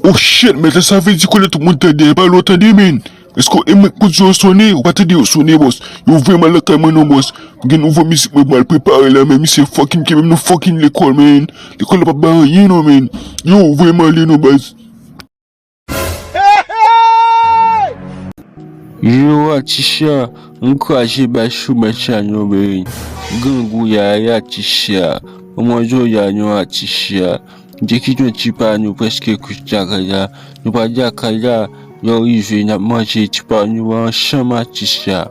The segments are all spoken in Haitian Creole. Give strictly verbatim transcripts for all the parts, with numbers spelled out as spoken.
Oh shit, men sa vle di konnen tout moun tande, e pa lè w tande, men. Èske e mwen k pou di yo sonnen, ou pa tande yo sonnen, bòs? Yo voye m al lakay mwen non, bòs. Gen nouvo mizik mwen pral prepare la, men misye fucking kenbe m nan fucking lekòl, men. Lekòl la p ap bay anyen non, men. Yo, voye m ale non, baz. Yo, atis ya, m kraze bay sou mèt sa non, men. Grangou ya, atis ya. Kòman yo ya non, atis ya? Dekit yon ti pa nou prèske kouch lakay la. Nou pa lakay la, lè w rive, n ap manje ti pa nou ansanm, atis ya.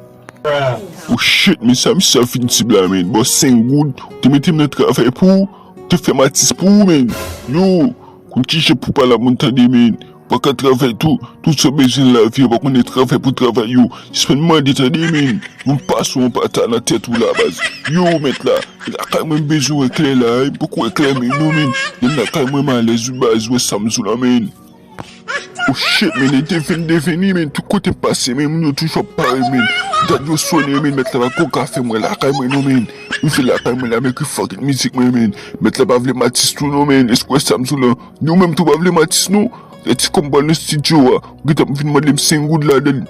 Oh shit, men sa misye ap fin di la, men. Bòs, senk goud, ou te mete m nan travay pou ou, ou te fè m atis pou ou, men. Yo, konn kijan pou pale ak moun tande, men. Ou pa ka travay tou, tout sa w bezwen nan lavi a, ou pa konnen travay pou travay yo. Sispann mande tande, men. Yon paso, yon pata nan tèt ou la, baz. Yo, mèt la, lakay mwen m bezwen wè klè la, wi. M poko wè klè, men, non, men. Lè m lakay mwen, m alèz, wi, baz, wè sa m di w la, men. Oh shit, men, e deveni, deveni, men, tout kote m pase, men, moun yo toujou ap pare, men. Gad yo sonnen, men, mèt la pa ko ka fè mwen lakay mwen, non, men. M vle lakay mwen la, m ekri fucking mizik mwen, men. Mèt la pa vle m atis tou, non, men. Èske w wè sa m di w la? Ni ou menm tou pa vle m atis, non. Lè ti kòm pral nan estidyo a, ou gentan vin mande m senk goud ladan l.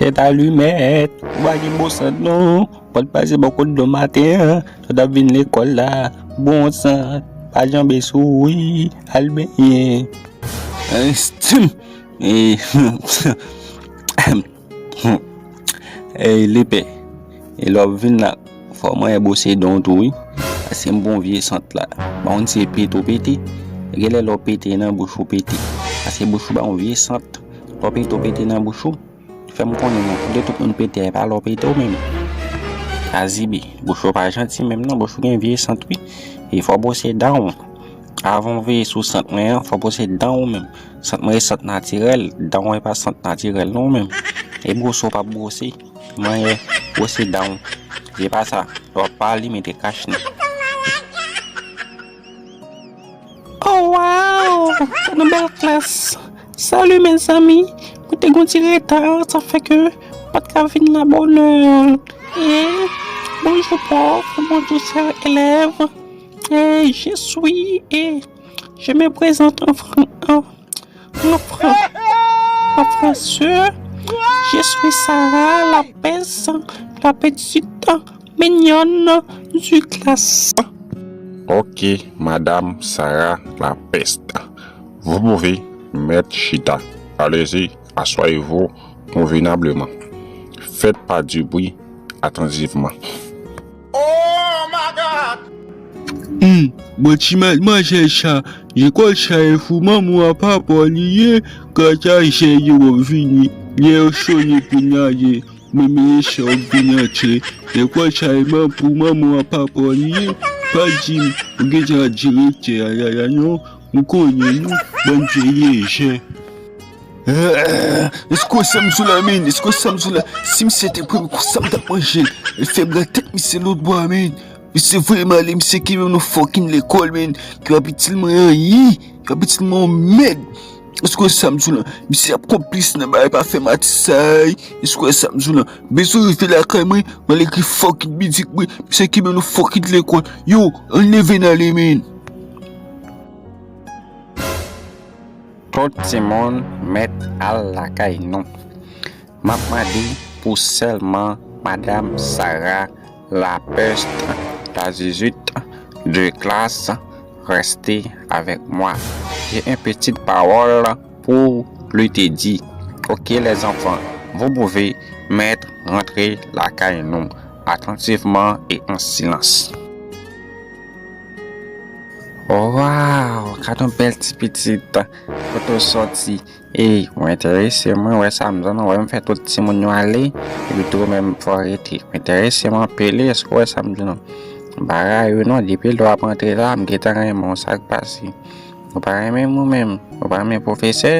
Tèt alimèt, ou pa gen bon sant non. Pòt pase bò kot do maten an, lè w t ap vin lekòl la. Bon sant, pa janbe souri, al benyen. Ey, lepè. E lè w vin la, fò mwen bwose dan w tou wi. Paske m bon vye sant la. M pa konn si se pete w pete. Genlè lè w pete nan bouch ou pete. Paske bouch ou ba yon vye sant. Lè w pete w pete nan bouch ou. Fè m konnen non, de tout moun pete a, e pa lè w pete w menm. Azibi, bouch ou pa janti menm non, bouch ou gen vye sant wi. E fò w bwose dan w. Avan w veye sou sant mwen an, fò w bwose dan w menm. Sant mwen e sant natirèl, dan w e pa sant natirèl non menm. E bwose w p ap bwose. Manyè bwose dan w. Se pa sa. Lè w ap pale, mete kach nan. Oh wow! Gad yon bèl klas! Salut mezanmi! Mwen te gen yon ti reta, sa fè ke m pa t ka vin la bonè. Eh, bonjou pwòf, bonjou chè elèv. Eh, je suis, eh, je me présente en fran-, en, en fran-, en français. Je suis Sarah, la peste, la petite mignonne du classe. Ok, madame Sarah la peste. Vous pouvez mettre chita. Allez-y, asseyez-vous convenablement. Faites pas du bruit attentivement. Oh my God! Hum, bon ti madmwazèl sa, lekòl sa e fou, manman w a papa w li ye, gad sa jè yo w ap vini, lè yo sonnen pou n ale, mwen menm e sa w ap vin antre, lekòl sa e man pou manman w a papa w li ye, pa di m, ou gentan direktè a la la non, m konnen nou, bann vye lejè. Èske w wè sa m di w la, men? Èske w wè sa m di w la? Si misye te premye kou sa m t ap manje l. Li fè bra tèt misye lòtbò a, men. Misye voye m ale, misye kenbe m nan fucking lekòl, men. Ki pa itil mwen anyen. Ki pa itil mwen yon mèd. Èske w wè sa m di w la? Misye ap konplis nan bagay pa fè m atis sa a. Èske w wè sa m di w la? Bezwen rive lakay mwen, m al ekri fucking mizik mwen. Misye kenbe m nan fucking lekòl. Yo, ann leve n ale, men. Tout timoun mèt al lakay nou. M ap mande pou sèlman Madam Sarah Lapeste, la dizwit de klas, reste avec moi. J'ai une petite parole pour lui te dire. Ok les enfants, vous pouvez mettre rentrer lakay nou. Attentivement et en silence. Waw, gad yon bèl ti pitit. Kote w sòti? Ey, ou enterese mwen, wè sa m di w non, wè m fè tout timoun yo ale, epi tou ou menm fò w rete. Ou enterese m anpil wi, èske w wè sa m di w non? M pa rayi w non, depi lè w ap antre la, m gentan renmen w, sa k pase? Ou pa renmen m ou menm? Ou pa renmen pwofesè?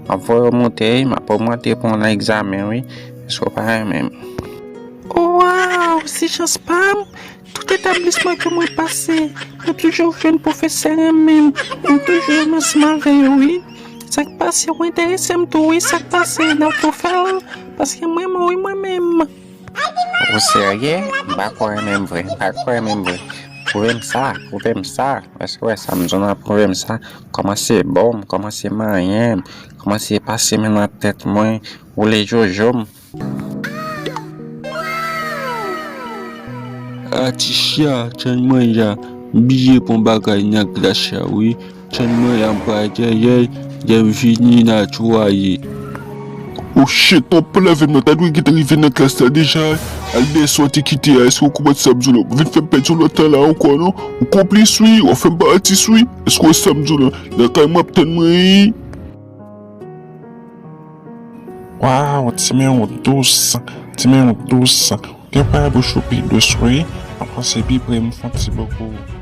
M ap voye w moute wi, m ap ogmante pwen w nan egzamen wi, èske w pa renmen m? Waw, se chans pa m! Tout etablisman ke mwen pase, mwen toujou jwenn pwofesè renmen m, mwen toujou ansanm avè yo wi. Sa k pase, ou enterese m tou wi, sa k pase, n ap tou fè l, paske m renmen w wi mwen menm. Ou serye? M pa kwè w renmen m vre, m pa kwè w renmen m vre. Pwouve m sa, pwouve m sa. Èske w wè sa m di w la, pwouve m sa? Kòmanse bo m, kòmanse manyen m, kòmanse pase men nan tèt mwen, woule jojo m. Atichya, tchann mwen ya, m bliye pon bagay nan glas la wi. Tchann mwen ya, m pral dèyè, lè m vini n a tou rayi. Oh shit, w ap lave m nan, ta dwe gentan rive nan klas la deja. Al dèyè sa w te kite a, èske w konprann sa m di w la? Ou vin fè m pèdi yon lòt tan la ankò non. Ou konplis wi, w ap fè m pa atis wi. Èske w wè sa m di w la? Lakay mwen ap tann mwen wi. Waw, ti men w dous, ti men w dous. Gen pa bouch ou pi dous wi. Mwen panse pi pre m fon ti bo pou ou.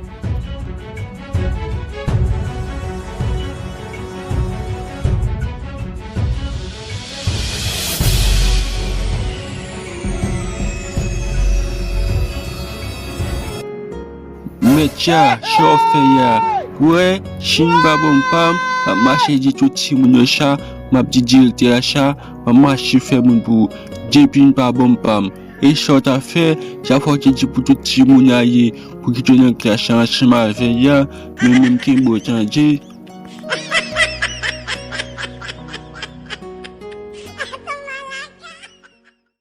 Mèt ya, sa w fè ya? Wè, si m pa bon pa m, m ap mache di tout timoun yo sa, m ap di direktè a sa, m ap mache fè moun pou ou. Depi m pa bon pa m. E sa w ta fè, sa fò w te di pou tout timoun a ye, pou kite w nan klas la ansanm avè l ya, men moun kenbe w tande.